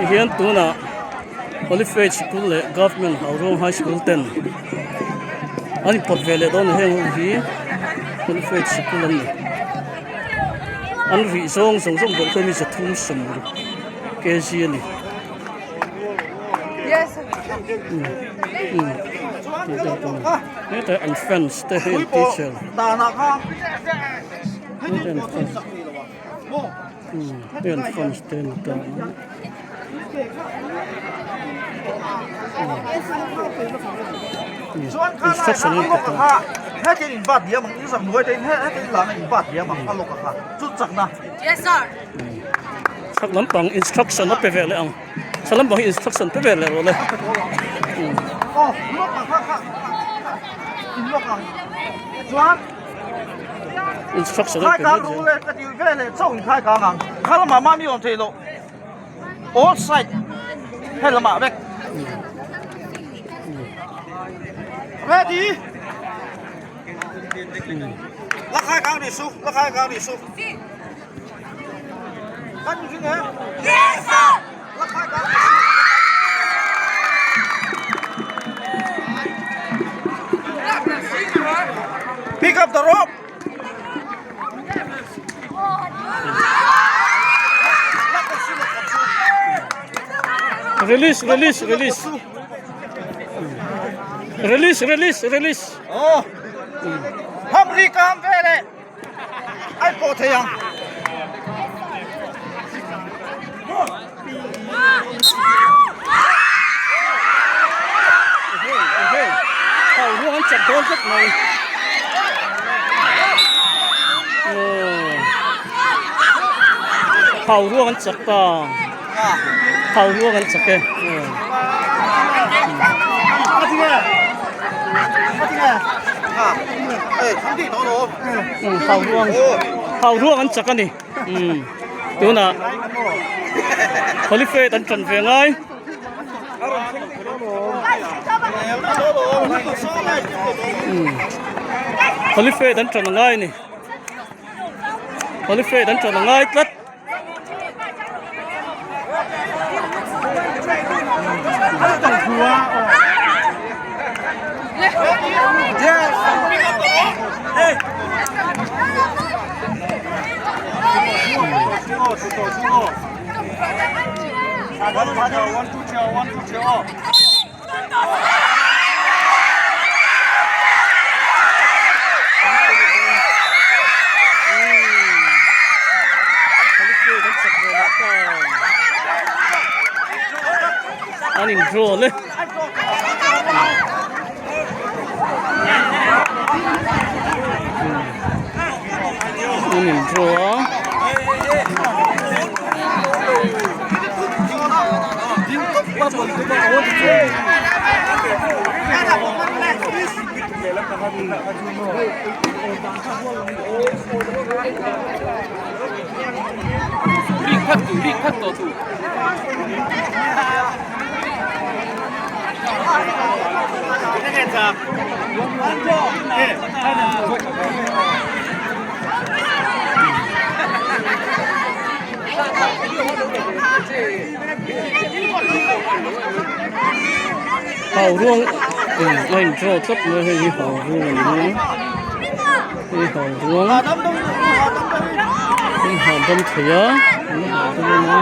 Tihian tunah Holy Faith Sikul leh Government Hauruang High School ten an inpawt ve leh dawn a heng ho hi Holy Faith Sikul an ni. An rih zawng zawng zawng bawlh hian 360 kg a ni. Hetah an fans te hi an teacher hetah an fans hei an fans te an ta instruction an pe ta. Chhak lampang instruction a pe ve leh ang. Chhak lampang hi instruction pe ve leh rawh le. Instruction a pe ve Pick up the rope. Release, release, release. Release, release, release. Oh. Hamri kam vele. Ai pawh thei ang. Hau ruang an chak dawn tlat mai. Hau ruang an chak ta. Hau ruang an chak e. Hau ruang hau ruang an chak a ni. Tunah Holy Faith an tan ve ngai. Holy Faith an tan ngai a ni. Holy Faith an tan ngai tlat. An in draw le. An in draw a. Hau ruang a in draw tlat mai hei hi hau ruang a ni a hei hau ruang an hahdam thei a an hahdam a.